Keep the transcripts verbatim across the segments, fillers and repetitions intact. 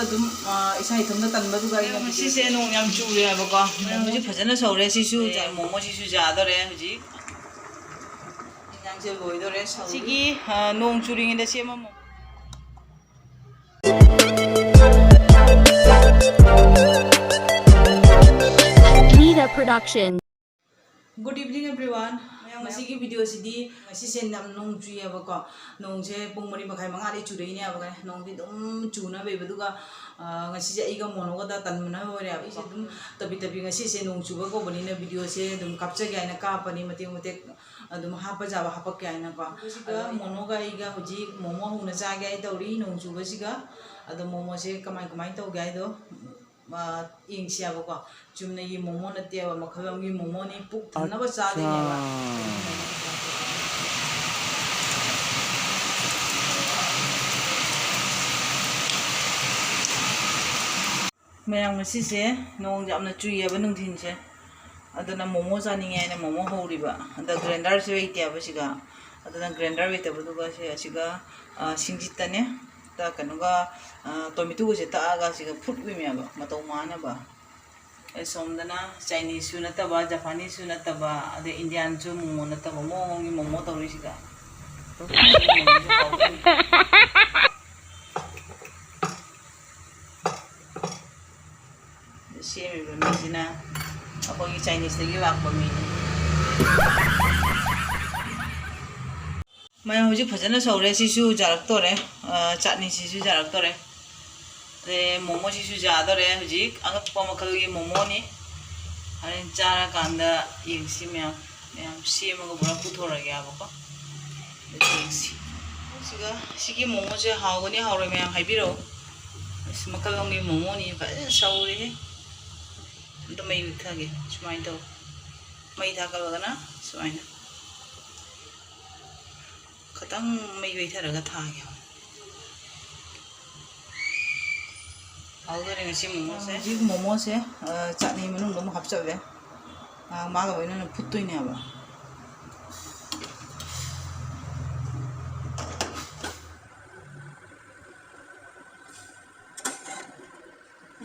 ꯑꯗꯨꯝ, ꯑ, ꯏꯁꯥ ꯏꯊꯟꯇ ꯇꯟꯕꯗꯨꯒ ꯑꯩꯅ ꯉꯁꯤꯁꯦ ꯅꯣꯡ ꯌꯥꯝ ꯆꯨꯔꯦ ꯍꯥꯏꯕꯀꯣ꯫ ꯃꯣꯃꯣꯁꯤ ꯐꯖꯅ ꯁꯧꯔꯦ꯫ ꯁꯤꯁꯨ ꯖꯥ-, ꯃꯣꯃꯣꯁꯤꯁꯨ ꯌꯥꯗꯣꯔꯦ ꯍꯧꯖꯤꯛ꯫ ꯏꯟꯖꯥꯡꯁꯦ ꯂꯣꯏꯗꯣꯔꯦ, ꯁꯧꯔꯦ꯫ ꯁꯤꯒꯤ, ꯑ, ꯅꯣꯡ ꯆꯨꯔꯤꯉꯩꯗ ꯁꯦꯝꯕ momo. Nida Production. Good evening, everyone. ꯃꯌꯥꯝ, ꯉꯁꯤꯒꯤ videoꯁꯤꯗꯤ, ꯉꯁꯤꯁꯦ ꯌꯥꯝ ꯅꯣꯡ ꯆꯨꯏꯌꯦꯕꯀꯣ꯫ ꯅꯣꯡꯁꯦ ꯄꯨꯡ ꯃꯔꯤ ꯃꯈꯥꯏ, ꯃꯉꯥꯗꯩ ꯆꯨꯔꯛꯏꯅꯦꯕ꯫ ꯅꯣꯡꯗꯤ ꯑꯗꯨꯝ ꯆꯨꯅ ꯂꯩꯕꯗꯨꯒ, ꯑ, ꯉꯁꯤꯁꯦ ꯑꯩꯒ ꯃꯣꯅꯣꯒꯗ ꯇꯟꯕꯅ ꯂꯣꯏꯔꯦꯕ꯫ ꯑꯩꯁꯦ ꯑꯗꯨꯝ ꯇꯞꯄꯤ ꯇꯞꯄꯤ, ꯉꯁꯤꯁꯦ ꯅꯣꯡ ꯆꯨꯕ ꯀꯧꯕꯅꯤꯅ videoꯁꯦ ꯑꯗꯨꯝ ꯀꯥꯞꯆꯒꯦ ꯍꯥꯏꯅ ꯀꯥꯞꯄꯅꯤ, ꯃꯇꯦꯛ ꯃꯇꯦꯛ ꯑꯗꯨꯝ ꯍꯥꯞꯄ ꯌꯥꯕ ꯍꯥꯞꯄꯛꯀꯦ ꯍꯥꯏꯅꯀꯣ꯫ ꯁꯤꯒ ꯃꯣꯅꯣꯒ ꯑꯩꯒ ꯍꯧꯖꯤꯛ ꯃꯣꯃꯣ ꯍꯧꯅ ꯆꯥꯒꯦ ꯍꯥꯏ ꯇꯧꯔꯤ ꯅꯣꯡ ꯆꯨꯕꯁꯤꯒ꯫ ꯑꯗꯣ ꯃꯣꯃꯣꯁꯦ ꯀꯃꯥꯏ ꯀꯃꯥꯏꯅ ꯇꯧꯒꯦ ꯍꯥꯏꯗꯣ ꯑ, ꯌꯦꯡꯁꯤ ꯍꯥꯏꯕꯀꯣ꯫ ꯆꯨꯝꯅꯒꯤ ꯃꯣꯃꯣ ꯅꯠꯇꯦꯕ, ꯃꯈꯜ ꯑꯃꯒꯤ ꯃꯣꯃꯣꯅꯤ, ꯄꯨꯛ ꯊꯟꯅꯕ ꯆꯥꯗꯣꯏꯅꯦꯕ꯫ ꯑꯠꯆꯥ꯫ ꯃꯌꯥꯝ, ꯉꯁꯤꯁꯦ ꯅꯣꯡ ꯌꯥꯝꯅ ꯆꯨꯏꯌꯦꯕ ꯅꯨꯡꯊꯤꯟꯁꯦ, ꯑꯗꯨꯅ ꯃꯣꯃꯣ ꯆꯥꯅꯤꯡꯉꯦ ꯍꯥꯏꯅ ꯃꯣꯃꯣ ꯍꯧꯔꯤꯕ꯫ ꯑꯗ grinderꯁꯦ ꯂꯩꯇꯦꯕ ꯁꯤꯒ, ꯑꯗꯨꯅ grinder ꯂꯩꯇꯕꯗꯨꯒ ꯁꯦ ꯑꯁꯤꯒ, ꯑ, ꯁꯤꯡꯖꯤꯠꯇꯅꯦ, ꯇ-, ꯀꯩꯅꯣꯒ, ꯑ, tomatoꯒꯁꯦ ꯇꯛꯑꯒ ꯁꯤꯒ ꯐꯨꯠꯂꯤꯃꯦꯕ ꯃꯇꯧ ꯃꯥꯟꯅꯕ꯫ ꯑꯁꯣꯝꯗꯅ Chineseꯁꯨ ꯅꯠꯇꯕ, Japaneseꯁꯨ ꯅꯠꯇꯕ, ꯑꯗꯩ Indianꯁꯨ ꯃꯣꯃꯣ ꯅꯠꯇꯕ, ꯃꯑꯣꯡꯒꯤ ꯃꯣꯃꯣ ꯇꯧꯔꯤꯁꯤꯒ꯫ ꯁꯦꯝꯃꯤꯕ ꯃꯤꯁꯤꯅ ꯑꯩꯈꯣꯏꯒꯤ Chineseꯇꯒꯤ ꯂꯥꯛꯄ ꯃꯤꯅꯤ꯫ ꯃꯌꯥꯝ, ꯍꯧꯖꯤꯛ ꯐꯖꯅ ꯁꯧꯔꯦ꯫ ꯁꯤꯁꯨ ꯌꯥꯔꯛꯇꯣꯔꯦ꯫ ꯑ, ꯆꯠꯅꯤꯁꯤꯁꯨ ꯌꯥꯔꯛꯇꯣꯔꯦ꯫ ꯑꯗꯩ ꯃꯣꯃꯣꯁꯤꯁꯨ ꯌꯥꯗꯣꯔꯦ꯫ ꯍꯧꯖꯤꯛ ꯑꯉꯛꯄ ꯃꯈꯜꯒꯤ ꯃꯣꯃꯣꯅꯤ꯫ ꯍꯣꯔꯦꯟ ꯆꯥꯔꯀꯥꯟꯗ ꯌꯦꯡꯁꯤ ꯃꯌꯥꯝ꯫ ꯃꯌꯥꯝ ꯁꯦꯝꯃꯒ ꯄꯨꯔꯥ ꯄꯨꯊꯣꯔꯛꯑꯒꯦꯕꯀꯣ꯫ ꯑꯗꯨ ꯌꯦꯡꯁꯤ꯫ ꯁꯤꯒ, ꯁꯤꯒꯤ ꯃꯣꯃꯣꯁꯦ ꯍꯥꯎꯒꯅꯤ ꯍꯥꯎꯔꯣꯏ ꯃꯌꯥꯝ ꯍꯥꯏꯕꯤꯔꯛꯑꯣ꯫ ꯑꯁ, ꯃꯈꯜ ꯑꯃꯒꯤ ꯃꯣꯃꯣꯅꯤ꯫ ꯐꯖꯅ ꯁꯧꯔꯦꯍꯦ꯫ ꯑꯝꯇ ꯃꯩ ꯃꯨꯠꯊꯒꯦ꯫ ꯁꯨꯃꯥꯏꯅ ꯇꯧ꯫ ꯃꯩ ꯊꯥꯒꯠꯂꯒꯅ ꯁꯨꯃꯥꯏꯅ꯫ ꯈꯤꯇꯪ ꯃꯩ ꯂꯩꯊꯔꯒ ꯊꯥꯒꯦ꯫ ꯍꯥꯎꯗꯣꯔꯦ ꯉꯁꯤ ꯃꯣꯃꯣꯁꯦ꯫ ꯍꯧꯖꯤꯛ ꯃꯣꯃꯣꯁꯦ, ꯑ, ꯆꯠꯅꯤ ꯃꯅꯨꯡꯗ ꯑꯃꯨꯛ ꯍꯥꯞꯆꯜꯂꯦ꯫ ꯑ, ꯃꯥꯒ ꯂꯣꯏꯅꯅ ꯐꯨꯠꯇꯣꯏꯅꯦꯕ꯫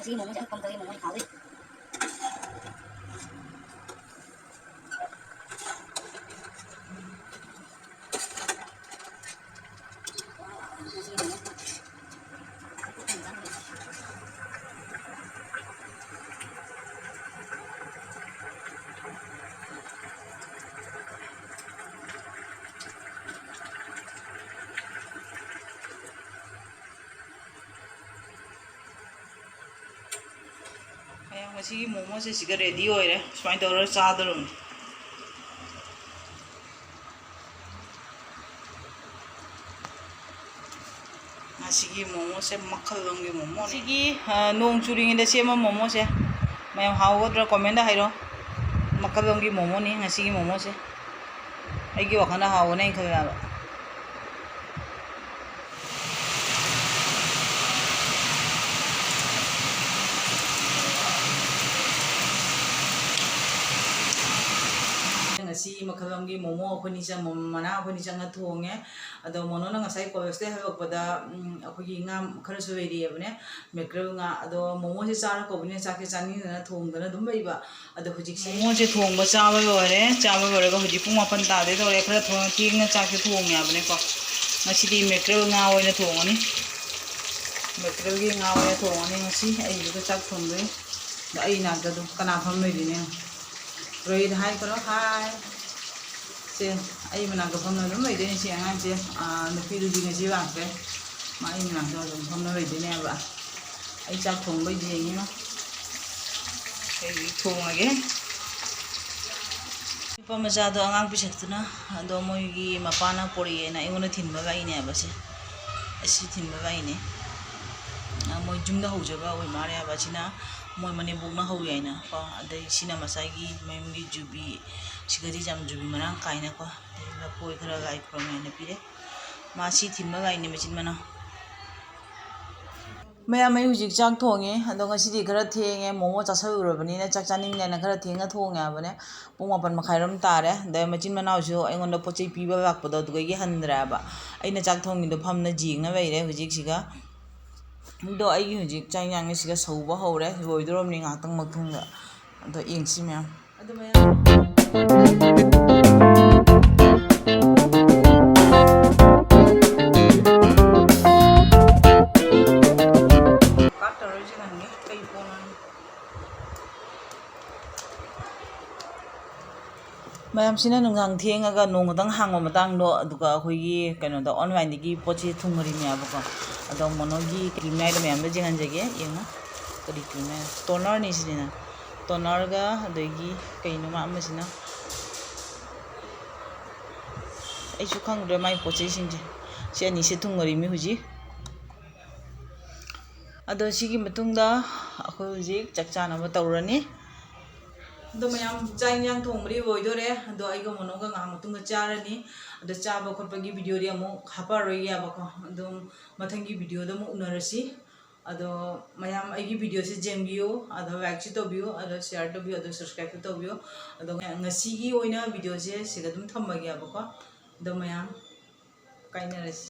ꯉꯁꯤꯒꯤ ꯃꯣꯃꯣꯁꯦ ꯑꯉꯛꯄ ꯑꯃ ꯇꯧꯔꯤ, ꯃꯣꯃꯣꯅ ꯍꯥꯎꯗꯣꯏꯅꯤ꯫ ꯃꯌꯥꯝ, ꯉꯁꯤꯒꯤ ꯃꯣꯃꯣꯁꯦ ꯁꯤꯒ ꯔꯦꯗꯤ ꯑꯣꯏꯔꯦ꯫ ꯁꯨꯃꯥꯏꯅ ꯇꯧꯔꯒ ꯆꯥꯗꯧꯔꯕꯅꯤ꯫ ꯉꯁꯤꯒꯤ ꯃꯣꯃꯣꯁꯦ ꯃꯈꯜ ꯑꯃꯒꯤ ꯃꯣꯃꯣꯅꯤ꯫ ꯁꯤꯒꯤ, ꯑ, ꯅꯣꯡ ꯆꯨꯔꯤꯉꯩꯗ ꯁꯦꯝꯕ ꯃꯣꯃꯣꯁꯦ ꯃꯌꯥꯝ ꯍꯥꯎꯒꯗ꯭ꯔꯥ ꯀꯣꯃꯦꯟꯗ ꯍꯥꯏꯔꯣ꯫ ꯃꯈꯜ ꯑꯃꯒꯤ ꯃꯣꯃꯣꯅꯤ ꯉꯁꯤꯒꯤ ꯃꯣꯃꯣꯁꯦ꯫ ꯑꯩꯒꯤ ꯋꯥꯈꯜꯗ ꯍꯥꯎꯒꯅꯤ ꯑꯩꯅ ꯈꯜꯂꯦꯕ꯫ ꯉꯁꯤ ꯃꯈꯜ ꯑꯃꯒꯤ ꯃꯣꯃꯣ ꯑꯩꯈꯣꯏꯅꯤ ꯆꯪ-, ꯃꯣꯃꯣ ꯃꯅꯥ ꯑꯩꯈꯣꯏꯅꯤ ꯆꯪꯉ ꯊꯣꯡꯉꯦ꯫ ꯑꯗꯣ ꯃꯣꯅꯣꯅ ꯉꯁꯥꯏ ꯀꯣꯂꯦꯖꯇꯩ ꯍꯜꯂꯛꯄꯗ, ꯎꯝ, ꯑꯩꯈꯣꯏꯒꯤ ꯉꯥ ꯈꯔꯁꯨ ꯂꯩꯔꯤꯑꯕꯅꯦ, ꯃꯦꯀ꯭ꯔꯦꯜ ꯉꯥ꯫ ꯑꯗꯣ ꯃꯣꯃꯣꯁꯦ ꯆꯥꯔ ꯀꯧꯕꯅꯤꯅ ꯆꯥꯛꯁꯦ ꯆꯥꯅꯤꯡꯗꯅ ꯊꯣꯡꯗꯅ ꯑꯗꯨꯝ ꯂꯩꯕ꯫ ꯑꯗꯣ ꯍꯧꯖꯤꯛꯁꯦ ꯃꯣꯃꯣꯁꯦ ꯊꯣꯡꯕ ꯆꯥꯕ ꯂꯣꯏꯔꯦ꯫ ꯆꯥꯕ ꯂꯣꯏꯔꯒ ꯍꯧꯖꯤꯛ ꯄꯨꯡ ꯃꯥꯄꯟ ꯇꯥꯗꯣꯏ ꯇꯧꯔꯦ꯫ ꯈꯔ ꯊꯣꯡ-, ꯊꯦꯡꯅ ꯆꯥꯛꯁꯦ ꯊꯣꯡꯉꯦ ꯍꯥꯏꯕꯅꯦꯀꯣ꯫ ꯉꯁꯤꯗꯤ ꯃꯦꯀ꯭ꯔꯦꯜ ꯉꯥ ꯑꯣꯏꯅ ꯊꯣꯡꯉꯅꯤ꯫ ꯃꯦꯀ꯭ꯔꯦꯜꯒꯤ ꯉꯥ ꯑꯣꯏꯅ ꯊꯣꯡꯉꯅꯤ ꯉꯁꯤ꯫ ꯑꯩ ꯍꯧꯖꯤꯛꯇ ꯆꯥꯛ ꯊꯣꯡꯗꯣꯏꯅꯤ꯫ ꯑꯗꯣ ꯑꯩ ꯅꯥꯛꯇ ꯑꯗꯨꯝ ꯀꯅꯥ ꯐꯝ ꯂꯩꯗꯣꯏꯅꯣ ꯌꯦꯡꯉꯣ꯫ ꯔꯣꯍꯤꯠ ꯍꯥꯏ ꯀꯩꯅꯣ ꯍꯥꯏ꯫ ꯁꯦ, ꯑꯩ ꯃꯅꯥꯛꯇ ꯐꯝꯅ ꯑꯗꯨꯝ ꯂꯩꯗꯣꯏꯅꯦ ꯁꯤ ꯑꯉꯥꯡꯁꯦ꯫ ꯑꯥ, ꯅꯨꯄꯤꯗꯨꯗꯤ ꯉꯁꯤ ꯂꯥꯛꯇ꯭ꯔꯦ꯫ ꯃꯥ ꯑꯩ ꯃꯅꯥꯛꯇ ꯑꯗꯨꯝ ꯐꯝꯅ ꯂꯩꯗꯣꯏꯅꯦꯕ꯫ ꯑꯩ ꯆꯥꯛ ꯊꯣꯡꯕꯩꯗꯤ ꯌꯦꯡꯉꯤꯅꯣ꯫ ꯑꯩ ꯊꯣꯡꯉꯒꯦ꯫ ꯅꯨꯄꯥ ꯃꯆꯥꯗꯣ ꯑꯉꯥꯡ ꯄꯤꯁꯛꯇꯨꯅ, ꯑꯗꯣ ꯃꯣꯏꯒꯤ ꯃꯄꯥꯅ ꯄꯣꯔꯛꯑꯦꯅ ꯑꯩꯉꯣꯟꯗ ꯊꯤꯟꯕ ꯂꯥꯛꯏꯅꯦꯕ ꯁꯦ꯫ ꯑꯁꯤ ꯊꯤꯟꯕ ꯂꯥꯛꯏꯅꯦ꯫ ꯑꯥ, ꯃꯣꯏ ꯌꯨꯝꯗ ꯍꯧꯖꯕ ꯑꯣꯏ ꯃꯥꯜꯂꯦꯕ꯫ ꯑꯁꯤꯅ ꯃꯣꯏ ꯃꯅꯦꯝꯕꯣꯛꯅ ꯍꯧꯏ ꯍꯥꯏꯅ ꯀꯣ꯫ ꯑꯗꯩ ꯁꯤꯅ ꯃꯁꯥꯒꯤ ꯃꯌꯨꯝꯒꯤ ꯖꯨꯕꯤ, ꯁꯤꯒꯗꯤ ꯌꯥꯝ ꯖꯨꯕꯤ ꯃꯔꯥꯡ ꯀꯥꯏꯅꯀꯣ꯫ ꯑꯗꯩ ꯂꯐꯣꯏ ꯈꯔ ꯂꯥꯏ ꯈꯨꯔꯨꯝꯃꯦꯅ ꯄꯤꯔꯦ꯫ ꯃꯥ ꯁꯤ ꯊꯤꯟꯕ ꯂꯥꯛꯏꯅꯦ ꯃꯆꯤꯟ ꯃꯅꯥꯎ꯫ ꯃꯌꯥꯝ, ꯑꯩ ꯍꯧꯖꯤꯛ ꯆꯥꯛ ꯊꯣꯡꯉꯤ꯫ ꯑꯗꯣ ꯉꯁꯤꯗꯤ ꯈꯔ ꯊꯦꯡꯉꯦ, ꯃꯣꯃꯣ ꯆꯥꯁꯜꯂꯨꯔꯕꯅꯤꯅ ꯆꯥꯛ ꯆꯥꯅꯤꯡꯗꯦꯅ ꯈꯔ ꯊꯦꯡꯅ ꯊꯣꯡꯉꯦ ꯍꯥꯏꯕꯅꯦ꯫ ꯄꯨꯡ ꯃꯥꯄꯟ ꯃꯈꯥꯏꯔꯣꯝ ꯇꯥꯔꯦ꯫ ꯑꯗꯩ ꯃꯆꯤꯟ ꯃꯅꯥꯎꯁꯨ ꯑꯩꯉꯣꯟꯗ ꯄꯣꯠ ꯆꯩ ꯄꯤꯕ ꯂꯥꯛꯄꯗꯣ ꯑꯗꯨꯗꯒꯤ ꯍꯟꯗ꯭ꯔꯦꯕ꯫ ꯑꯩꯅ ꯆꯥꯛ ꯊꯣꯡꯉꯤꯗꯣ ꯐꯝꯅ ꯌꯦꯡꯅ ꯂꯩꯔꯦ ꯍꯧꯖꯤꯛꯁꯤꯒ꯫ ꯑꯗꯣ ꯑꯩꯒꯤ ꯍꯧꯖꯤꯛ ꯆꯥꯛ ꯏꯟꯖꯥꯡꯁꯦ ꯁꯤꯒ ꯁꯧꯕ ꯍꯧꯔꯦ, ꯂꯣꯏꯗꯣꯔꯕꯅꯤ ꯉꯥꯏꯍꯥꯛꯇꯪ ꯃꯇꯨꯡꯗ꯫ ꯑꯗꯣ ꯌꯦꯡꯁꯤ ꯃꯌꯥꯝ꯫ ꯑꯗꯣ ꯃꯌꯥꯝ꯫ ꯀꯥꯠ ꯇꯧꯔꯣꯏꯁꯦ ꯅꯪꯒꯤ ꯀꯩ ꯄꯣꯠꯅꯣ? ꯃꯌꯥꯝꯁꯤꯅ ꯅꯨꯡꯗꯥꯡ ꯊꯦꯡꯉꯒ ꯅꯣꯡ ꯈꯛꯇꯪ ꯍꯥꯡꯕ ꯃꯇꯥꯡꯗꯣ, ꯑꯗꯨꯒ ꯑꯩꯈꯣꯏꯒꯤ ꯀꯩꯅꯣꯗ online-ꯗꯒꯤ ꯄꯣꯠꯁꯤ ꯊꯨꯡꯉꯔꯤꯅꯦꯕꯀꯣ꯫ ꯑꯗꯣ ꯃꯣꯅꯣꯒꯤ cream ꯍꯥꯏꯗ ꯃꯌꯥꯝꯗ ꯌꯦꯡꯍꯟꯖꯒꯦ, ꯌꯦꯡꯉꯣ꯫ ꯀꯔꯤ cream ꯍꯥꯏ? Toner-ꯅꯤ ꯁꯤꯅꯤꯅ꯫ Toner-ꯒ ꯑꯗꯒꯤ ꯀꯩꯅꯣ ꯃꯥ ꯑꯃꯁꯤꯅ, ꯑꯩꯁꯨ ꯈꯪꯗ꯭ꯔꯦ ꯃꯥꯏ ꯄꯣꯠ ꯆꯩꯁꯤꯡꯁꯦ꯫ ꯁꯤ ꯑꯅꯤꯁꯦ ꯊꯨꯡꯉꯔꯤꯃꯤ ꯍꯧꯖꯤꯛ꯫ ꯑꯗꯣ ꯁꯤꯒꯤ ꯃꯇꯨꯡꯗ ꯑꯩꯈꯣꯏ ꯍꯧꯖꯤꯛ ꯆꯥꯛ ꯆꯥꯅꯕ ꯇꯧꯔꯅꯤ꯫ ꯑꯗꯣ ꯃꯌꯥꯝ ꯆꯥꯛ ꯏꯟꯖꯥꯡ ꯊꯣꯡꯕꯗꯤ ꯂꯣꯏꯗꯣꯔꯦ꯫ ꯑꯗꯣ ꯑꯩꯒ ꯃꯣꯅꯣꯒ ꯉꯥꯏꯍꯥꯛ ꯃꯇꯨꯡꯗ ꯆꯥꯔꯅꯤ꯫ ꯑꯗꯣ ꯆꯥꯕ ꯈꯣꯠꯄꯒꯤ video-ꯗꯤ ꯑꯃꯨꯛ ꯍꯥꯞꯄꯛꯑꯔꯣꯏꯒꯦꯕꯀꯣ꯫ ꯑꯗꯨꯝ ꯃꯊꯪꯒꯤ video-ꯗ ꯑꯃꯨꯛ ꯎꯅꯔꯁꯤ꯫ ꯑꯗꯣ ꯃꯌꯥꯝ ꯑꯩꯒꯤ video-ꯁꯦ ꯌꯦꯡꯕꯤꯌꯨ, ꯑꯗꯣ like-ꯁꯨ ꯇꯧꯕꯤꯌꯨ, ꯑꯗꯣ share ꯇꯧꯕꯤꯌꯨ, ꯑꯗꯣ subscribe-ꯁꯨ ꯇꯧꯕꯤꯌꯨ꯫ ꯑꯗꯣ ꯉꯁꯤꯒꯤ ꯑꯣꯏꯅ video-ꯁꯦ ꯁꯤꯗ ꯑꯗꯨꯝ ꯊꯝꯃꯒꯦꯕꯀꯣ꯫ ꯑꯗꯣ ꯃꯌꯥꯝ ꯀꯥꯏꯅꯔꯁꯤ꯫